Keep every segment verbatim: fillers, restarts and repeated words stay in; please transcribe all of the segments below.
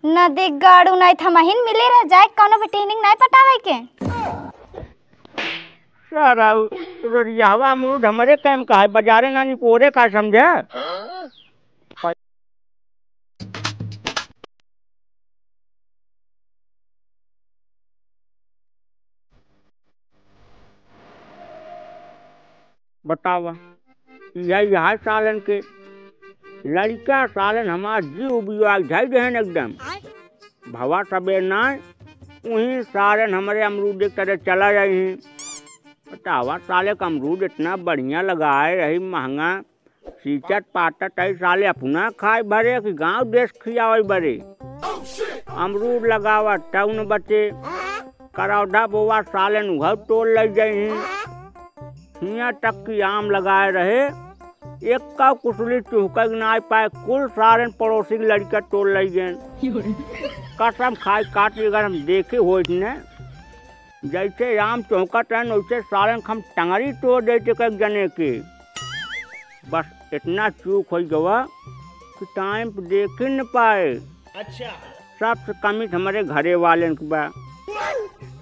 नदी गाड़ू नाहीं त हमहिन मिले रह जाए, कौनो बेटीनिक नाहीं पटावे के। सारा उ रोरियावा अमरूद हमरे काम का है, बाजारे ना निपोरे का समझे। बतावा, यह, यह सालन के लड़का सालन हमार जीव बिया झाई देहन एकदम। भवा सबेर ना, उहीं सालन हमरे अमरूद के तरह चला जाई। बतावा, साले का अमरूद इतना बढ़िया लगाए रही, महंगा, सींचत पाटत है साले, अपना खाए भरे कि गांव देश खियावे बरे। अमरूद लगावा तब न बचे, करौधा बोवा साले न उहव तोड़ लइ जाई। हियां तक कि आम लगाए रहे, एक्का कुसुली चुहकइ नाहीं पाए, कुल सारन पड़ोसी के लड़का तोड़ लइ गएन। कसम खाए काट, अगर हम देखे होइत न, जैसे आम चौंकत रहन, वैसे सारन हम टंगरी तोड़ देते एक जने के। बस इतना चूक होइ गवा कि टाइम पे देख ही न पाए। अच्छा। सबसे कमी तो हमरे घरे वालेन के बा।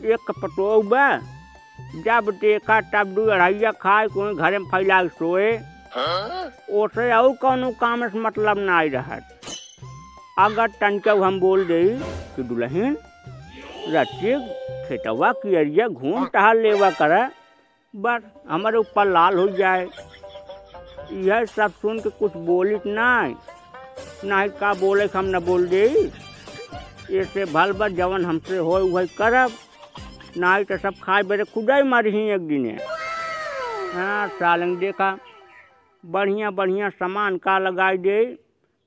एक पतोह बा, जब देखा तब दू अढ़ैया खाए, कोई घरे में फैला के सोए। हाँ? ओसे अउर कौनो काम से मतलब नाहीं रहत। अगर तनिका हम बोल देई कि दुलहिन, रचिक खेतवा कियरिया घूम टहल लेवा करे, बस हमरे ऊपर लाल होइ जाए। यह सब सुन के कुछ बोलित नाहीं, नाहीं का बोले हम न बोल देई। एसे भल बा जवन हमसे होए उहइ करब, नाहीं त सब खाए बेरे खुदइ मरिहीं एक दिने। हाँ, सालन देखा, बढ़िया बढ़िया सामान का लगाइ देई,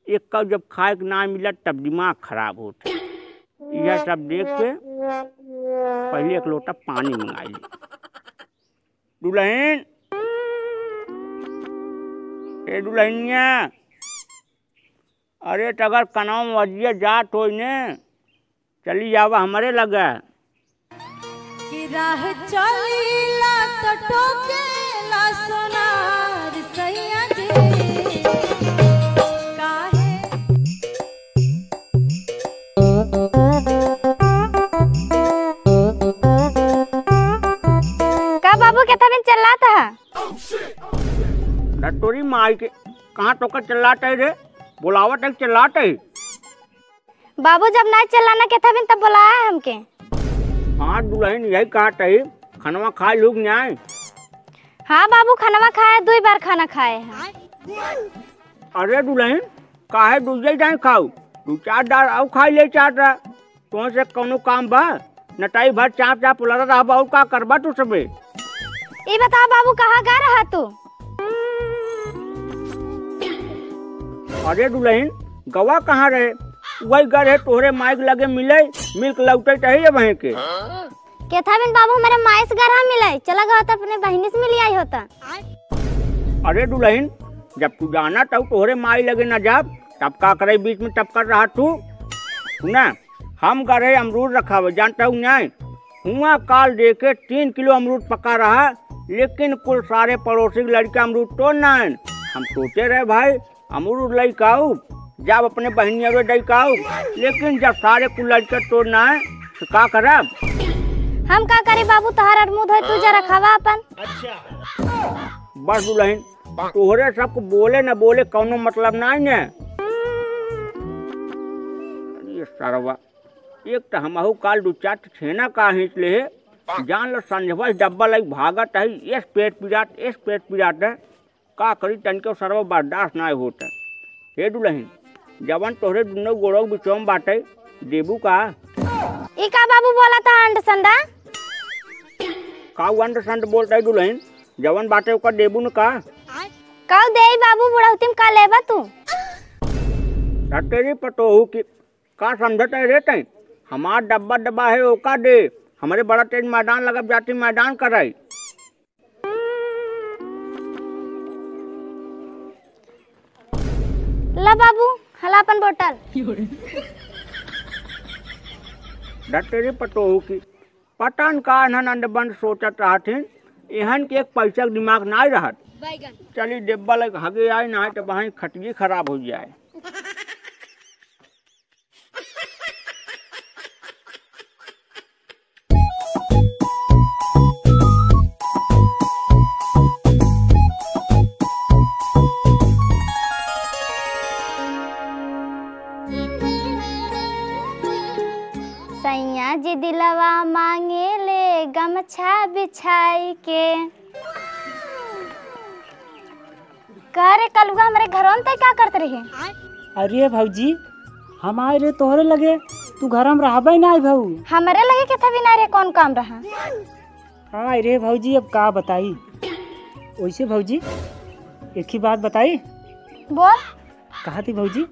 एक्का जब खाए के नाहीं मिलत तब दिमाग खराब होत। यह सब देख के पहिले एक लोटा पानी मंगाइ ली। दुलहिन, ए दुलहिनिया, अरे त अगर कनवा में वजिया जात होई ने, चली आवा हमरे लगे। कि राह चलीला त टोकेला सोनार सैया जी। काहे? का बाबू, केथा बिन चिल्लात ह? ना तोरी माई के, कहाँ तोका चिल्लात है रे? बोलावत है, चिल्लात है। बाबू, जब नाहीं चिल्लाना केथा बिन, तब बोलाया है हमके। हाँ दुलहिन, यही कहत है, खनवा खाए लूग न्याय? हाँ बाबू, खनवा खाए, दुई बार खाना खाए हैं। अरे दुलहिन, काहे दुइये दाईं खाऊ? दू चार दार अउ खाई ले चाहत रहा। तोहसे कौनो काम बा? नटाई भर चाप चाप उलरा रहबा, अउ का करबा तू सबे? ई बताओ बाबू, कहाँ गा रहा तू? अरे दुलहिन, गवा कहाँ रहे? वही गा रहे तोहरे माई के लगे मिले, मिल के लौटे तही अब वहीं के। केथा बिन बाबू, हमरे माई से गा रहा मिले, चला गवा त अपने बहिनी से मिली आई होता। अरे दुलहिन, जब तू जाना तब तोहरे माई लगे न जाब, तब का करे बीच में टपकत रहा तू? सुना, हम गा रहे अमरूद रखावे, जानत हऊ नाहीं? हुआँ काल देखे तीन किलो अमरूद पका रहा, लेकिन कुल सारे पड़ोसी के लड़िका अमरूद तोड़ ना आएन। हम सोचे रहे भाई, अमरूद लइके आउब, जब अपने बहिनिया रे दइके आउब, लेकिन जब सारे कुल लड़िका तोड़ ना आएन, त का करब? हम का करी बाबू, तोहार अरमूद होई, तू जा रखावा अपन। बस दुलहिन, तोहरे सबको बोले न बोले कौनो मतलब नाहीं ने। अरे सरवा, एक त हमहू काल दू चार ठे छेना का खींच ले हे, जान लो संझवा से डब्बा लइके भागत है, एस पेट पिरात, एस पेट पिरात है। का करी, तनिको सरवा बर्दाश्त नाहीं होत है। हे दुलहिन, जवन तोहरे दुनो गोड़ो के बिचवा में बाटे, देबू का? ई का बाबू बोलत ह अंड संडा? का अंड संड बोलत है दुलहिन? जवन बाटे ओका देबू न का? का देई बाबू, बुढ़ौती में का लेबा तू? तेरी पतोहू की का समझत है रे तैं? हमार डब्बा डब्बा है, ओका दे। हमरे बड़ा तेज मैदान लगब, जाती मैदान कराई। ला बाबू, हला अपन बोतल। धत तेरी पतोहू की, पता न का इन्हन अंड बंड सोचत रहत हैं, इहन के एक पैसा के दिमाग नाहीं रहत। चली डेब्बा लग हगे आए, नाहीं त बहाई खटगी खराब होइ जाए। सैया जी दिलवा मांगे ले गमछा बिछाई के। का रे कलुआ, हमरे घरवा में तै का करत रही? अरे भौजी, हम आए रहे तोहरे लगे, तू घर में रहबे नाई भऊ। हमरे लगे के भी नाई रहे, कौन काम रहा? आए रहे भौजी, अब का बताई। वैसे भौजी, एक ही बात बताई। बोल। कहा थी भौजी,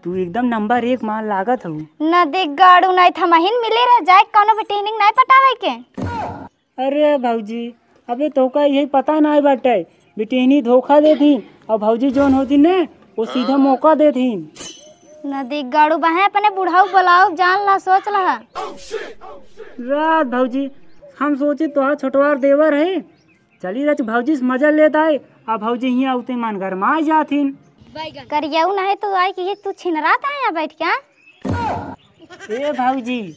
तू एकदम नंबर एक माल लागत हऊ। नदी गाड़ू नाई थमहिन मिले रह जाए, कौनो बिटिनिक नाई पटावे के। अरे भौजी, अबे तोका यही पता नाई बाटे, बिटिनी धोखा देत ही और भौजी जौन होती ने, वो सीधा मौका देत ही। नदी गाड़ू बहे अपने बुढ़ाऊ बुलाऊ, जान ला, सोच लहा। रात भौजी, हम सोचे तोहार छोटवार देवर है, चली रच भौजी से मजा लेत आए, आ भौजी हियाँ उते मन गरमाए जात हिन। करियाऊ नहीं तो आई कि ये तू छिनरात आया बैठ के, हाँ? ए भौजी,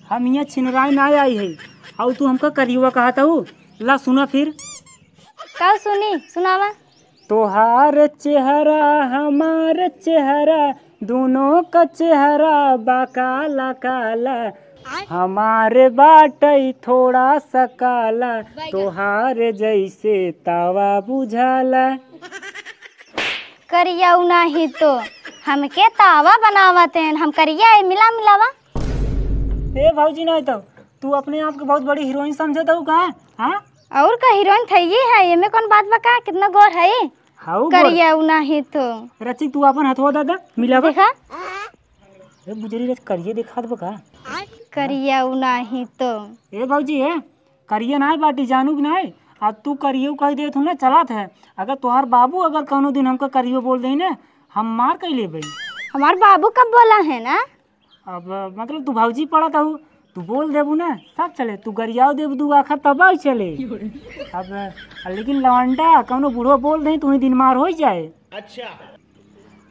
हम हियाँ छिनराए ना आई है, और तू हमका करियुआ कहत हऊ? ला सुना फिर। का सुनी, सुनावा। तोहार चेहरा हमार चेहरा, दोनों का चेहरा बा काला काला। हमार बाटई थोड़ा सा काला, तोहार जैसे तावा बुझाला। करियाऊ नाही तो हमके तावा बनावत हैं, हम करिया है, मिला मिलावा। ए भौजी, नहीं तो तू अपने आप को बहुत बड़ी हीरोइन समझत हऊ का? हाँ? और का हीरोइन थइये है, एमे कौन बात बा का? कितना गोर है? हाउ गोर। करियाऊ नाही तो। रचिक, तू अपन हथवा दे दे, मिलावा। देखा? ए बुजरी रच, करिये दिखात बा का? करियाऊ नाही तो। ए भौजी, ए करिये नाय बाटी, जानू कि नाय? आ तू करियो कह देत हूँ ना, चलत है। अगर तोहार बाबू अगर कौनो दिन हमका करियो बोल दे ना, हम मार कई लेबे। हमार बाबू कब बोला है ना? अब मतलब तू भौजी पड़त हऊ, तू बोल देबू ना, सब चले। तू गरियाओ देबू दू आखा, तब चले। अब लेकिन लवंडा कौनो बूढ़ो बोल दे, तू ही दिन मार हो जाए।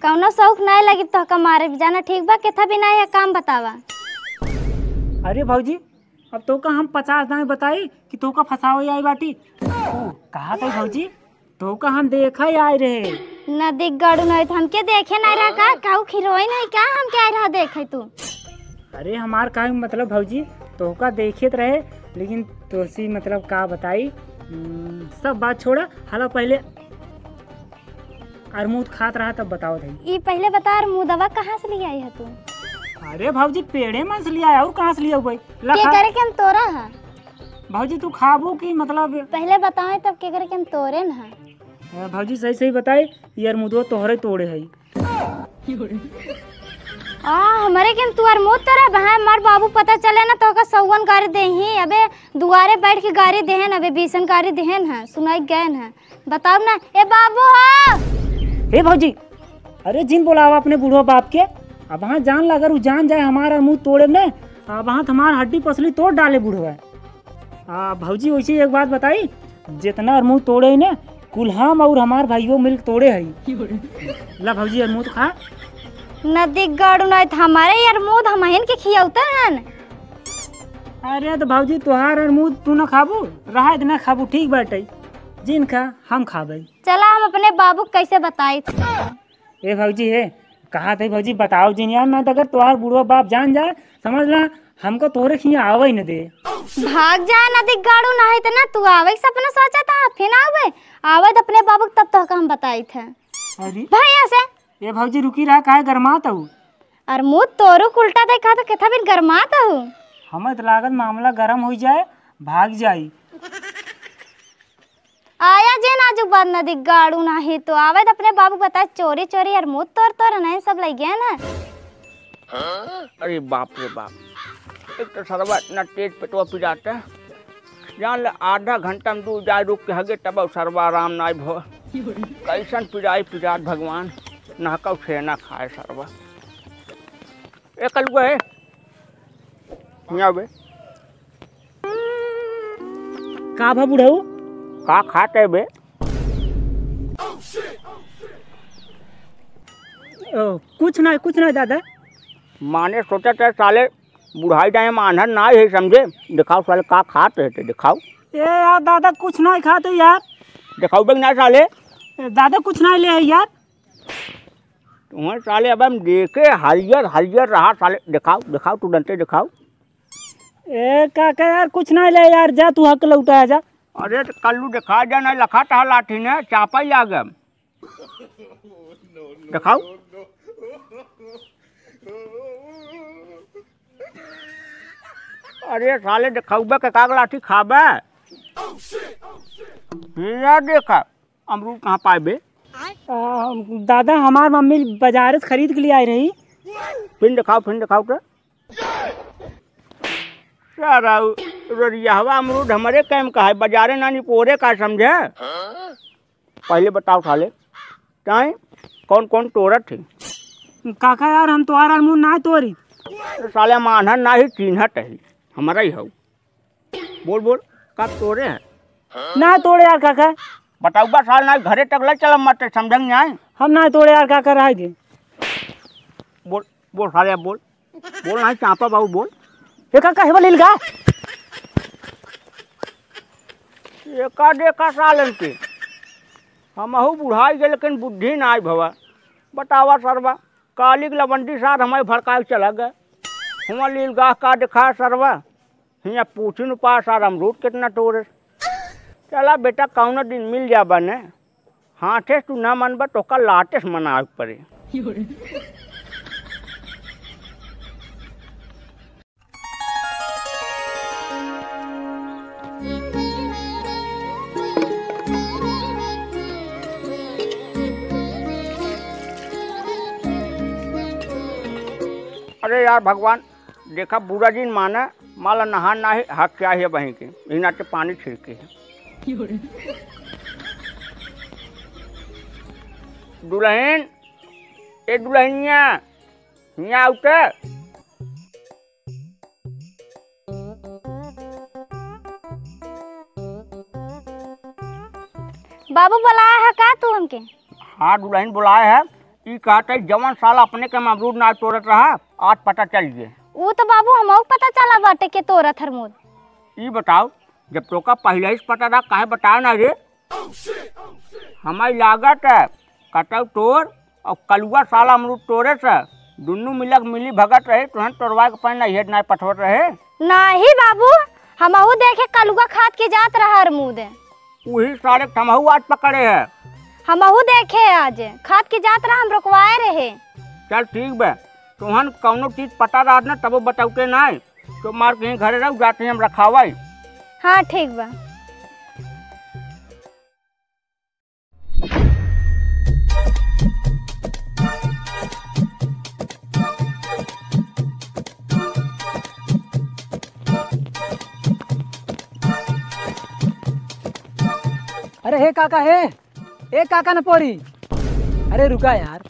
कौनो शौक नाय लगी तोहका मारे जाना, ठीक बा? केथा भी नाय है काम, बतावा। अरे भौजी, अब तोका हम पचास दाएं बताई कि तोका फंसावे आई बाटी। ऊ, कहा था भौजी, तोका हम देखा ही आए रहे। नदी गाड़ू नहीं तो हमके देखे नहीं रहा का? कहू हीरोइन है का? हमके आए रहा देखे तू। अरे हमार का मतलब भौजी, तोका देखे त रहे, लेकिन तोसी मतलब का बताई, हम्म, सब बात छोड़ा, हला पहले अरमूद खात रहा तब बताओ भाई। ई पहले बता, अरमूदवा कहाँ से ले आई है तू? अरे भौजी, पेड़े में से ले आया, और कहाँ से ले आऊ भाई? ला के खा। करे के हम तोरा है? भौजी, तू खाबू कि मतलब? पहले बताए तब के करे के हम तोरे न है। ए, भौजी, सही सही बताई, ये अरमूदवा तोहरे तोड़े है। आ, हमरे के तू अरमूद तोरे बहाए, हमार बाबू पता चले ना तो ओका सौवन गारी देही। अबे दुआरे बैठ के गारी देहन, अबे बीसन गारी देहन है, सुनाई गए है। बताओ ना, ए बाबू हो। हे भौजी, अरे जिन बोलावा अपने बूढ़ो बाप के। अब हाँ जान ला, अगर उ जान जाए हमार अरमूद तोड़े में, अब हाँ हमार हड्डी पसली तोड़ डाले बूढ़वा। आ भौजी, वैसे एक बात बताई, जितना अरमूद तोड़े है ना, कुल हम और हमार भाइयों मिल तोड़े है। ला भौजी, अरमूद खा। नदी गाड़ू नहीं तो हमारे अरमूद हमहिन के खियौते हैं। अरे तो भौजी, तोहार अरमूद तू ना खाबू, रहा इतना खाबू, ठीक बाटे, जिन खा हम खाबे। चला हम अपने बाबू के कैसे बताई। ए भौजी हे, कहा थे भौजी, बताओ जिन यार, ना तो अगर तोहार बुढ़वा बाप जान जाए, समझ ला, हमको तोरे खिया आवे ही न दे। भाग जा नदी गाड़ू, ना है तो ना तू आवे के सपना सोचा था, फिर आवे, आवे तो अपने बाबू के तब तो हम बताई थे। अरे भैया से। ए भौजी रुकी रहा, काहे गरमात हऊ? अरमूद तोरू उल्टा देखा तो केथा बिन गरमात हऊ। हमें तो लागत मामला गरम हो जाए, भाग जाई। आया जे नाजुक बात नदी गाड़ू नाही तो आवे तो अपने बाबू बताए चोरी चोरी अरमूद तोर तोर नहीं सब लइ गए ना। अरे बाप रे बाप, एक तो सरवा इतना तेज पेटवा पिराता है, जान ले आधा घंटा में दू जाए रुक के हगे तब सरवा आराम नाई भो। कैसन पिराई पिरात भगवान, नहका उठे ना खाए सरवा। ए कलुआ है, हियाँ बे। का भा बुढ़ऊ? का खात है बे? ओ, कुछ ना, कुछ ना दादा। माने सोचत है साले बुढ़ाई टाइम आन्हर ना है समझे। दिखाओ साले का खात है ते दिखाओ। ए यार दादा कुछ ना खाते यार। दिखाओ बे ना साले। ए, दादा कुछ ना ले है यार। तुम्हें साले अब हम देखे, हरियर हरियर रहा साले। देखाओ, देखाओ, तुरंते देखाओ। ए काका यार, कुछ ना ले यार, जा तू हक लौटा जा। अरे तो कल्लू देखा जा ना, लखा तहा लाठी ने चापा ही आ गया। देखाओ। अरे साले, देखौबे के काग लाठी खाबे। ये देखा, अमरूद कहाँ पाए बे? आ, दादा, हमार मम्मी बाजारे से खरीद के लिए आई रही। फिर देखाओ, फिर देखाओ तो। सारा रोरियाहवा अमरूद हमरे कैम का है, बाजारे ना निपोरे का, समझे? पहले बताओ साले, ताई कौन कौन तोरत है? काका यार, हम तोहार अमरूद ना तोरी। तो साले मानहन ना ही चिन्हत है, हमारा ही हऊ। बोल बोल, का तोरे है? ना तोड़े यार काका। बताऊबा साल ना घरे तक ले चलम मत, समझंग नहीं? हम ना तोड़े यार काका, रह दे। बोल, बोल साले, अब बोल। बोल नहीं चापा बाबू, बोल। ए काका, हेवा लील गा। एका देखा सालन के। हमहू बुढ़ाई गए, लेकिन बुद्धि ना आई भवा। बतावा सरवा, कालिक लवंडी सार हमारे भड़काए चला गए। हुआ लील गाह का देखा सरवा। हियाँ पूछिन उपास आर अमरूद कितना तोरे। चला बेटा, कौनो दिन मिल जाबा ने। हाथे से तू ना मनबा, तोका लाते से मनावे के पड़े। अरे यार भगवान, देखा, बुरा जिन माना, माला नहा नाही, हक क्या है बही के, इना के पानी छिड़के है। दुल्हन, ए दुल्हनिया, हियाँ आउ त। बाबू, बुलाया है का तू हमके? हाँ दुल्हन, बुलाया है। ई कहत है, जवन साला अपने के अमरूद ना तोड़त रहा, आज पता चल गए। ऊ तो बाबू, हमहू पता चला बाटे के तोरत हरमूद। ई बताओ, जब तोका पहिले से पता रहा, काहे बताया ना रे? हमारी लागत है, कतौ तोर और कलुआ साला अमरूद तोरे से, दुन्नू मिलक मिली भगत रहे, तुहन तोरवा के पहले नैहर ना पठवत रहे। नाही बाबू, हमहू देखे कलुआ खात के जात रहा अमरूद। उही सारे के हमहू आज पकड़े है। हमहू देखे आज, खात के जात रहा, हम रोकवाए रहे। चल ठीक बा, तुहन कौनो चीज पता रहत ना, तबो बतौते नाय, तो मार कहीं घरे रहो, जाते हम रखावाई। हाँ ठीक बा। अरे हे काका, हे, ए काका न पोरी, अरे रुका यार।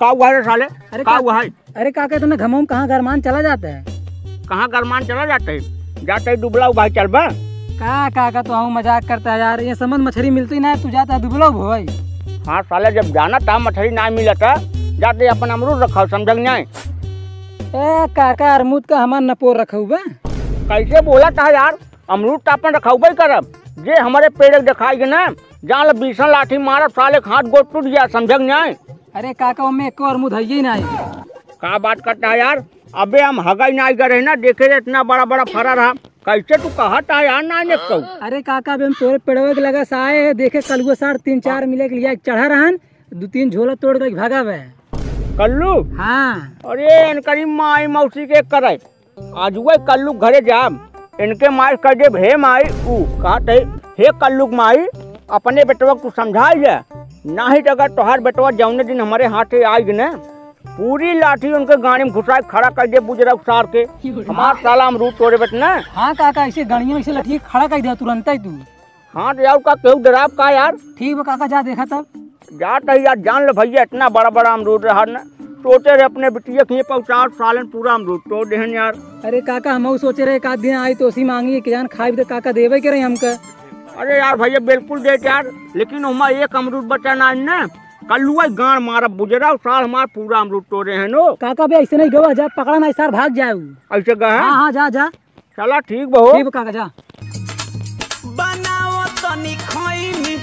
का हुआ रे साले? अरे का का-, हुआ है? अरे काका, इतना घमों में कहाँ गरमान चला जाता है? कहाँ गरमान चला जाता है? जाता है दुबला भाई, चल बा। का काका, तो हम मजाक करता है यार, ये समझ मछली मिलती ना है, तू जाता है दुबला भाई। हाँ साले, जब जाना था मछली ना मिला था, जाते अपन अमरूद रखाओ, समझ नहीं? ए काका, अरमूद का हमार नपोर रखऊ बा। कैसे बोला था यार? अमरूद तो अपन रखउबे करब, जे हमरे पेड़ के देखाई के ना, जान ल बीसन लाठी मारब, साले के हाथ गोड़ टूट जाए, समझे के नाई? अरे काका, ओमे एको अरमूद हइये नाई। का बात करता है यार? अबे हम हगई नाई करे ना, देखे रे इतना बड़ा बड़ा फरा रहा, कैसे तू कहत है यार नाई ने कहू? अरे काका, अबे हम तोरे पेड़वे के लगा से आए हैं, देखे कलुआ सार तीन चार मिले के लिए चढ़ा रहन, दू तीन झोला तोड़ के भागा बे। कल्लू? हाँ। अरे इनकरी माई मौसी के करे, आज वह कल्लू घरे जाब, इनके माई कह देब, "हे माई," ऊ कहत है, "हे कल्लू के माई, अपने बेटवा को तू समझाई जा, नाही तो अगर तोहार बेटवा जौने दिन हमारे हाथे आई ने, पूरी लाठी उनके गाड़ी में घुसाए खड़ा कर दे बुजरक सार के।" हमार साला अमरूद तोड़े बत ना। हाँ काका, ऐसे गाड़ियों में ऐसे लठिए खड़ा कर दिया तुरंत ही तू। हाँ, तो यार, का केहू डराब का यार? ठीक बा काका, जा देखा तब। जात है यार, जान ले भैया, इतना बड़ा बड़ा अमरूद रहा न, सोचे रहे अपने बिटिया के पहुँचाओ, सालन पूरा अमरूद तोड़ देहन यार। अरे काका, हमहू सोचे रहे एक आध दिन आई तो उसी मांगी कि जान खाई, तो काका देवे के रहे हमका। अरे यार भैया, बिल्कुल देत यार, लेकिन ओमा एक अमरूद बचा ना है न, कल्लुआ गाड़ मारा बुजरा, साल हमार पूरा अमरूद तोड़े हैं नो। काका बे, ऐसे नहीं गवा जा, पकड़ा ना, सार भाग जाए। ऐसे गए हैं? हाँ, हाँ, जा, जा। चला ठीक बा हो। ठीक बा काका, जा। बनाओ तनी खैनी